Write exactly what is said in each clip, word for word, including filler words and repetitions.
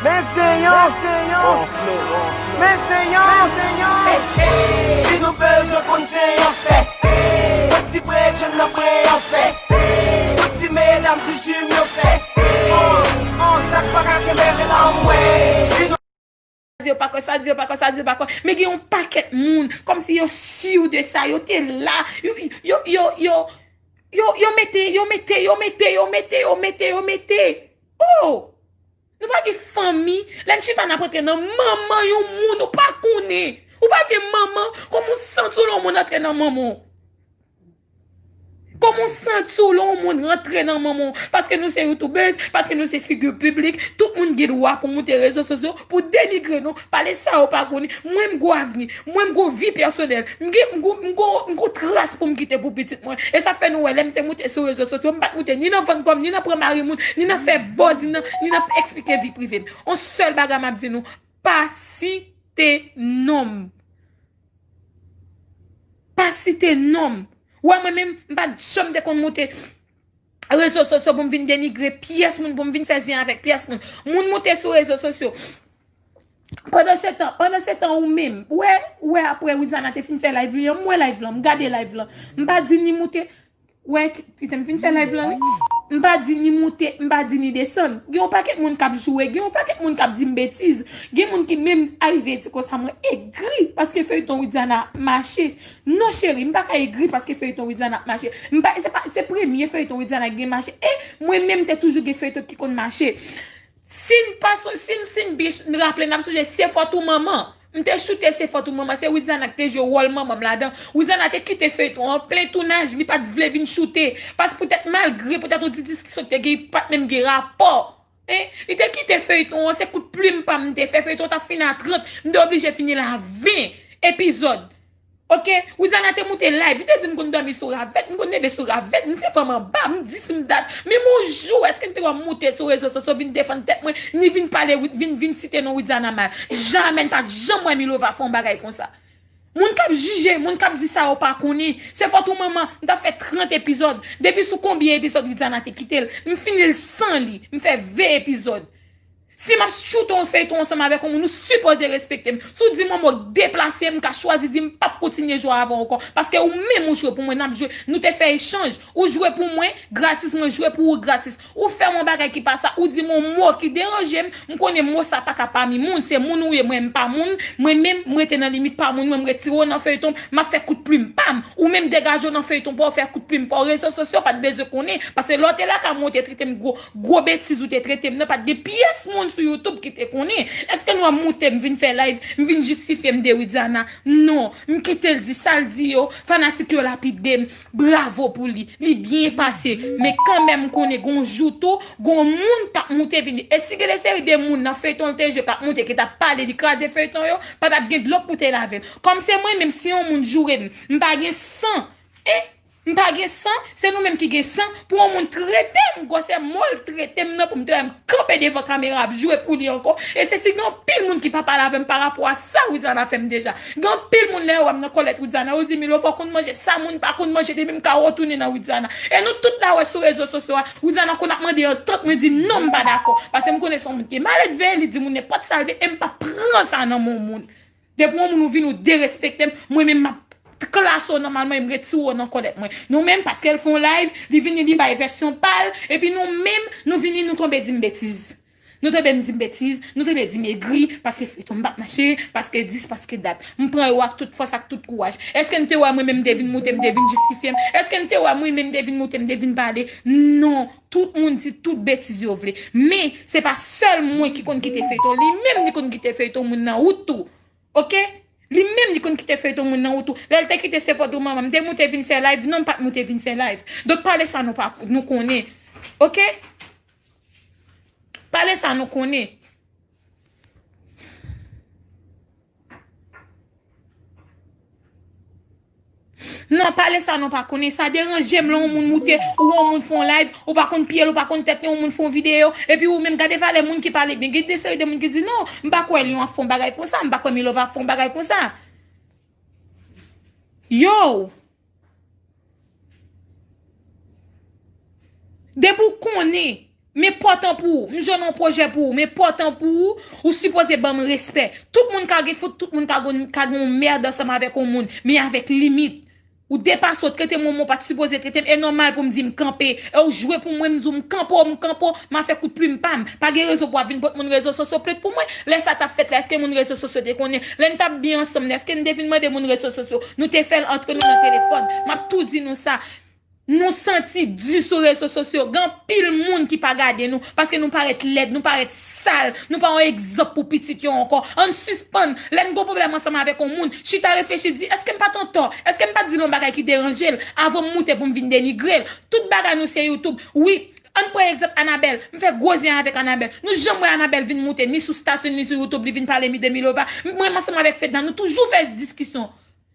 Men se yon, men se yon, men se yon. Si nou bezwen konn se yon fè, yon ti bredjenn nan pre yon fè. Tout ti medam sou jim yo fè. On, on, sa k pa ka kenbe rele anmwe. Si nou Sa di yo pa kwè, sa di yo pa kwè, sa di yo pa kwè. Men gen yon pakèt moun, kòmsi yo si de sa, yo te la. Yo, yo, yo, yo, yo, yo mete, yo mete, yo mete, yo mete, yo mete, yo mete. Oh! Nou pa gen fanmi. Lè n chita n ap antre nan manman yon moun ou pa konnen. Ou pa gen manman, kòman w santi w lè yon moun antre nan manman w? Kòman w santi w lè yon moun rantre nan manman w? Paske nou se youtubers, paske nou se figi piblik, tout moun gen dwa pou moute rezo sosyo, pou denigre nou, pale sa yo pa konnen. Mwen m gwo avni, mwen m gwo vi pèsonèl, m gen, m gwo, m gwo, m gwo tras pou m kite pou pitit mwen. E sa fè nou wè lè m te moute sou rezo sosyo, m pa t moute ni nan vann kò m, ni nan pran mari moun, ni nan fè buzz, ni nan, ni nan eksplike vi prive m. On sèl bagay m ap di nou, pa site non m. Pa site non m. Ou wè mwen menm, m pa t janm te konn moute rezo sosyo pou m vin denigre pyès moun, pou m vin fè zen avèk pyès moun. Moun moute sou rezo sosyo. Pandan se tan, pandan se tan ou menm, ou wè, ou wè apre Widiana te fin fè live li an, m wè live lan, m gade live lan. M pa di ni moute, wè, ki, kite m fin fè live lan, wi. M pa di ni moute, m pa di ni desann. Gen yon pakèt moun k ap joure, gen yon pakèt moun k ap di m betiz. Gen moun ki menm arive di konsa mwen egri paske feyton Widiana ap mache. Non, cheri, m pa ka egri paske feyton Widiana ap mache. M pa, se pa, se premye feyton Widiana ki gen mache. E mwen menm, m te toujou gen feyton ki konn mache. Si n pa so-, si n, si n byen raple, n ap sonje Se fòt ou manman. M te choute Se fòt ou manman. Se Widiana ki te jwe wòl manman m ladan. Widiana te kite feyton an plen tounaj, li pa t vle vin choute. Pas poutèt malgre, poutèt yon ti diskisyon ki te gen, pa t menm gen rapò. Hein? Li te kite feyton an, se kout plim pa m te fè. Feyton t ap fini a trant, m te oblije fini l a ven epizòd. Oke, Widiana te moute live, li te di m konn dòmi sou ravèt, m konn leve sou ravèt, m se fanm anba, m dis m dat. Men yon jou, èske n te wè m moute sou rezo sosyo vin defann tèt mwen, ni vin pale, vin, vin site non Widiana mal? Jamè, n pa t janm wè Milova fè yon bagay konsa. Moun k ap jije, moun k ap di sa yo pa konnen. Se fòt ou manman, m t ap fè trant epizòd. Depi sou konbyen epizòd Widiana te kite l? M fini l san li, m fè ven epizòd. Si m ap choute yon feyton ansanm avèk yon moun, ou sipoze respekte m. Si w di m yon mo k deplase, m ka chwazi di m p ap kontinye jwe avè w ankò. Paske ou menm ou jwe pou mwen, n ap jwe, nou te fè echanj. Ou jwe pou mwen gratis, mwen jwe pou ou gratis. Ou fè m yon bagay ki pa sa, ou di m yon mo ki deranje m, m konnen mo sa pa ka pami moun, se moun ou ye, mwen m pa moun, mwen menm, m rete nan limit pa moun, mwen m retire w nan feyton, m ap fè kout plim pa m. Ou menm degaje w nan feyton pa w, fè kout plim pa w, rezo sosyo pa t bezwen konnen, paske lè w te lakay mwen, ou te trete m gwo, gwo betiz ou te trete m nan, pa t gen pyès moun sou YouTube ki te konnen. Èske nou ap moute m vin fè live, m vin jistifye m de Widiana? Non, m kite l di sa l di yo, fanatik yo lapide m, bravo pou li, li byen pase, men kanmenm m konnen gon jou tou, gon moun k ap moute vin. E si gen de seri de moun nan feyton l te jwe k ap moute ki t ap pale, li kraze feyton yo, pa t ap gen dlo k pou te lave l. Kòm se mwen menm, si yon moun joure m, m pa gen san, en, m pa gen san, se nou menm ki gen san. Pou yon moun trete m, gwosè mo l trete m nan, pou m te wè m kanpe devan kamera ap jwe pou li ankò. E se si gen anpil moun ki pa pale avè m pa rapò a sa Widiana fè m deja. Gen anpil moun lè yo wè m nan kòlèt Widiana, yo di, Milova konn manje sa moun pa konn manje, depi m ka retounen nan Widiana. E nou tout la wè sou rezo sosyo a, Widiana konn ap mande antant, mwen di non, m pa dakò. Paske m konnen se yon moun ki maledve, li di moun nenpòt sa l vle, e m pa pran sa nan men yon moun. Depi yon moun ou vin ou derespekte m, mwen menm m ap klase w nòmalman e m retire w nan kòlèt mwen. Nou menm, paske l fè yon live, li vini li bay vèsyon pa l, epi nou menm, nou vini nou tonbe di m betiz. Nou tonbe m di m betiz, nou tonbe di m egri, paske feyton m p ap mache, paske dis, paske dat. M pran yo ak tout fòs, ak tout kouraj. Èske n te wè mwen menm m te vin moute, m te vin jistifye m? Èske n te wè mwen menm m te vin moute, m te vin pale? Non, tout moun di tout betiz yo vle. Men, se pa sèl mwen ki konn kite feyton, li menm li konn kite feyton moun nan wout tou. Oke? Li menm li konn kite feyton moun nan wout tou. Lè l te kite Se fòt ou manman, m te moute vin fè live? Non, m pa t moute vin fè live. Donk, pale sa nou pa, nou konnen. Oke? Pale sa nou konnen. Non, pale sa nou pa konnen. Sa deranje m lè yon moun moute, ou yon moun fè yon live, ou pa konn pye l, ou pa konn tèt li, yon moun fè yon videyo, epi ou menm gade valè moun ki pale byen. Gen de seri de moun ki di, non, m pa kwè Lion ap fè yon bagay konsa, m pa kwè Milova ap fè yon bagay konsa. Yo! Depi w konnen, M enpòtan pou ou. M jwenn yon pwojè pou ou. M enpòtan pou ou. Ou sipoze ban m respè. Tout moun ka gen fout, tout moun ka gen, ka gen yon mèd ansanm avèk yon moun. Men avèk limit. Ou depase w, trete m yon mo w pa t sipoze trete m. E nòmal pou m di m kanpe. E w jwe pou mwen, m di w m kanpe w, m kanpe w, m a fè kout plim pa m. Pa gen rezon pou w ap vin pot moun rezo sosyo plent pou mwen. Lè sa t ap fèt la, èske moun rezo sosyo te konnen? Lè n t ap byen ansanm nan, èske n te vin mande moun rezo sosyo? Nou te fè l antre nou nan telefòn. M ap tou di nou sa. Nou santi di sou rezo sosyo. Gen anpil moun ki pa gade nou paske nou parèt lèd, nou parèt sal, nou pa yon egzanp pou pitit yo ankò. Ann sispann, lè n gon pwoblèm ansanm avèk yon moun, chita reflechi, di, èske m pa t antò? Èske m pa t di l yon bagay ki deranje l avan m moute pou m vin denigre l? Tout bagay nou se YouTube. Wi, ann pran egzanp Anabèl. M fè gwo zen avèk Anabèl. Nou janm wè Anabèl vin moute ni sou stati l, ni sou YouTube, li vin pale mi de Milova. Mwen, ansanm avèk Fedna, nou toujou fè diskisyon.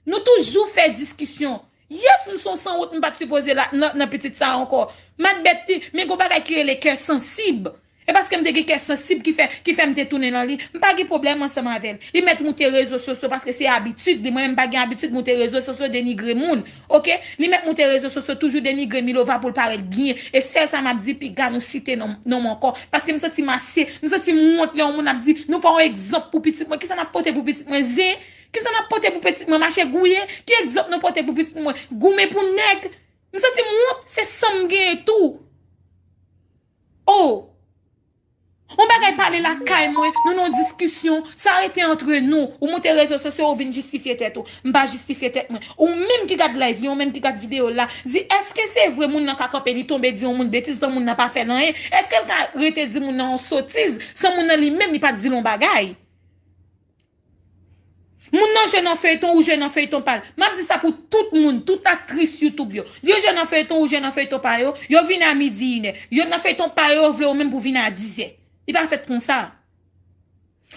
Nou toujou fè diskisyon. Yes, m se yon sanwont, m pa t sipoze la, nan, nan pitit sa a ankò. M a t bèt li, men gon bagay ki rele kè sansib. E paske m te gen kè sansib ki fè, ki fè m te tounen nan li. M pa gen pwoblèm ansanm avè l. Li mèt moute rezo sosyo paske se abitid li. Mwen menm, m pa gen abitid moute rezo sosyo denigre moun. Oke? Li mèt moute rezo sosyo toujou denigre Milova pou l parèt byen. E sèl sa m ap di, piga nou site non, non m ankò. Paske m santi m ase, m santi m wont lè yon moun ap di, nou pa yon egzanp pou pitit mwen. Kisa n ap pote pou pitit mwen? Zen? Kisa n ap pote pou pitit mwen? Mache gouye? Ki egzanp nou pote pou pitit mwen? Goumen pou nèg? M santi m wont, se san m genyen tou. Oh! Yon bagay pale lakay mwen, nou nan yon diskisyon, sa rete antre nou. Ou moute rezo sosyo, ou vin jistifye tèt ou. M pa jistifye tèt mwen. Ou menm ki gad live li, ou menm ki gad videyo la, di èske se vre moun nan ka kanpe, li tonbe di yon moun betiz san moun nan pa fè l anyen? Èske l ka rete di moun nan yon sotiz san moun nan li menm li pa t di l yon bagay? Moun nan jwe nan feyton, ou jwe nan feyton pa l. M ap di sa pou tout moun, tout aktris YouTube yo. Yo jwe nan feyton, ou jwe nan feyton pa yo. Yo vini a midi, inè. Yo nan feyton pa yo, yo vle ou menm pou vini a dizè. Li pa fèt konsa.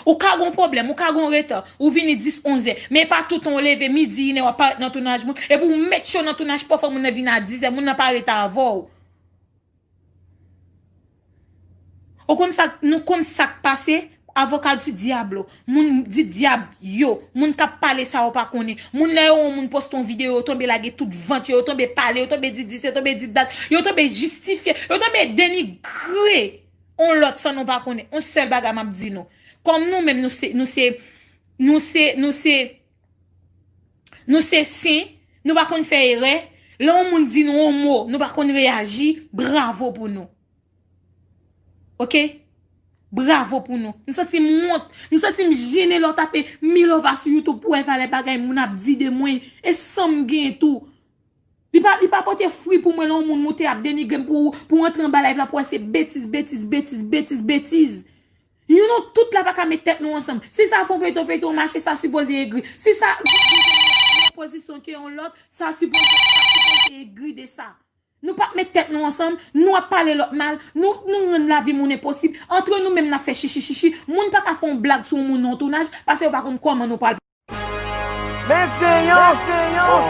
Ou ka gon pwoblèm, ou ka gon reta. Ou vini dis, onzè. Men e pa toutan ou leve midi, inè, w ap parèt nan tounaj moun. Epi ou mèt cho nan tounaj pa w, fò moun nan vini a dizè. Moun nan pa rete avè w. Ou konn sa, nou konn sa k pase? Avocat du diablo. Moun di dyab yo. Moun k ap pale sa yo pa konnen. Moun lè yo wè yon moun poste yon videyo, yo tonbe lage tout vant yo, yo tonbe pale, yo tonbe di dis, yo tonbe di dat, yo tonbe jistifye, yo tonbe denigre yon lòt san nou pa konnen. Yon sèl bagay m ap di nou. Kòm nou menm nou se, nou se, nou se, nou se, nou se sen, nou pa konn fè erè. Lè yon moun di nou yon mo, nou pa konn reyaji, bravo pou nou. Oke? Bravo pou nou. M santi m wont. M santi m jennen lè w tape Milova sou YouTube pou w wè valè bagay moun ap di de mwen. E san m genyen tou. Li pa, li pa pote fwi pou mwen lè yon moun moute ap denigre m pou, pou antre anba live la pou wè se betiz, betiz, betiz, betiz, betiz. Youn nou tout la pa ka met tèt nou ansanm. Si sa fè yon feyton, feyton mache, sa sipoze egri. Si sa yon pozisyon ke yon lòt, sa sipoze, sa sipoze egri de sa. Nou p ap met tèt nou ansanm, nou ap pale lòt mal, nou, nou rann lavi moun enposib. Antre nou menm n ap fè chichi chichi. Moun pa ka fè yon blag sou yon moun nan yon tounaj, paske yo pa konn kòman nou pral. Men se yon, men se yon,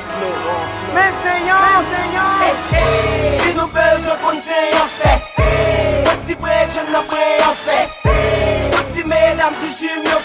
men se yon. Si nou bezwen konn se yon fè, yon ti bredjenn nan pre yon fè, yon ti medam sou jim yo